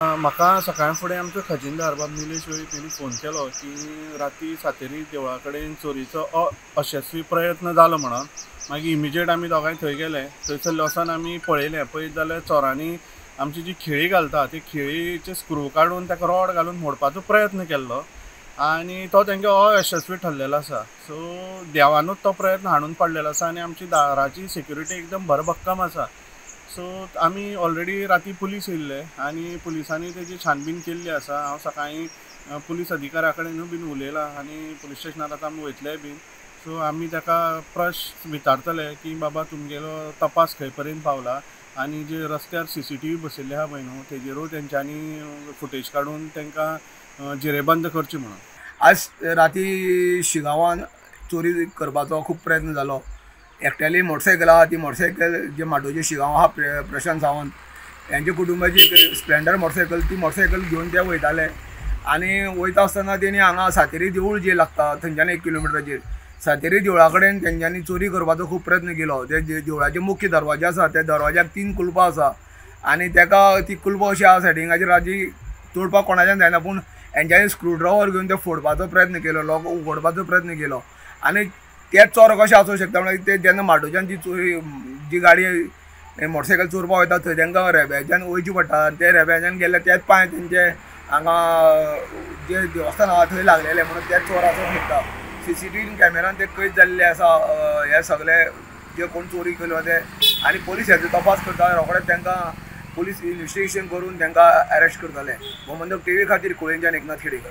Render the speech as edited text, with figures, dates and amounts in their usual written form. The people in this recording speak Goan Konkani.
म्हाका सकाळ फुडें आमचो खजिनदार बाब निलेश वेळीप हेणी फोन केलो की राती सातेरी देवळा कडेन चोरीचो अयशस्वी प्रयत्न जालो म्हणून. मागीर इमिजिएट आमी दोगांय थंय गेले. थंयसर वचोन आमी पळयलें, पळयत जाल्यार चोरांनी आमची जी खिळी घालता ती खिळीचे स्क्रू काडून ताका रॉड घालून मोडपाचो प्रयत्न केल्लो आनी तो तेंगे अयशस्वी ठरलेलो आसा. सो देवानूच तो प्रयत्न हाडून पडलेलो आसा आनी आमची दाराची सेक्युरिटी एकदम भरभक्कम आसा. सो आमी ऑलरेडी राती पुलीस येयल्ले आनी पुलिसांनी तेजी छानबीन केल्ली आसा. हांव सकाळीं पुलीस अधिकाऱ्या कडेनूय बीन उलयलां आनी पुलीस स्टेशनार आतां आमी वयतलेय बीन. सो आमी ताका प्रश्न विचारतले की बाबा तुमगेलो तपास खंय पर्यंत पावला आनी जे रस्त्यार CCTV बसयल्ले आहा पळय न्हू तेजेरूय तेंच्यांनी फुटेज काडून तांकां जिरेबंद करची म्हणून. आज राती शिगांवान चोरी करपाचो खूब प्रयत्न जालो. एकट्याली मोटरसायकल आहा, ती मोटरसायकल जे माटोवचे शिगांव आहा प्रशांत सावंत हेंच्या कुटुंबाची स्प्लेंडर मोटरसायकल, ती मोटरसायकल घेवन ते वयताले आनी वयता आसतना तेणी हांगा सातेरी देवूळ जे लागता थंयच्यान 1 किलोमिटराचेर सातेरी देवळा कडेन तेंच्यांनी चोरी करपाचो खूब प्रयत्न केलो. ते देवळाचे मुख्य दरवाजे आसा त्या दरवाज्याक 3 कुलपां आसा आनी तेका ती कुलपां अशी आहा सेटिंगाचेर आहा तोडपाक कोणाच्यान जायना, पूण हेंच्यांनी स्क्रू ड्रायव्हर घेवन ते फोडपाचो प्रयत्न केलो, लोक उगडपाचो प्रयत्न केलो. आनी ते चोर कशें आसूं शकता म्हणल्यार ते जेन्ना माटोवच्यान जी चोरी जी गाडी मोटरसायकल चोरपाक वयता थंय तांकां रेब्याच्यान वयचें पडटा, ते रेब्याच्यान गेल्ले तेच पांय तेंचे हांगा जे देवस्थान आहा थंय लागलेले म्हणून ते चोर आसूंक शकता. CCTV कॅमेरान ते कैद जाल्ले आसा हे सगळे जे कोण चोरी केल्यो ते आनी पोलीस हेचो तपास करता. रोखडेच तांकां पोलीस इन्वेस्टिगेशन करून तांकां अरेस्ट करतले. गोमंतक TV खातीर कुळेंच्यान एकनाथ खेडेकर.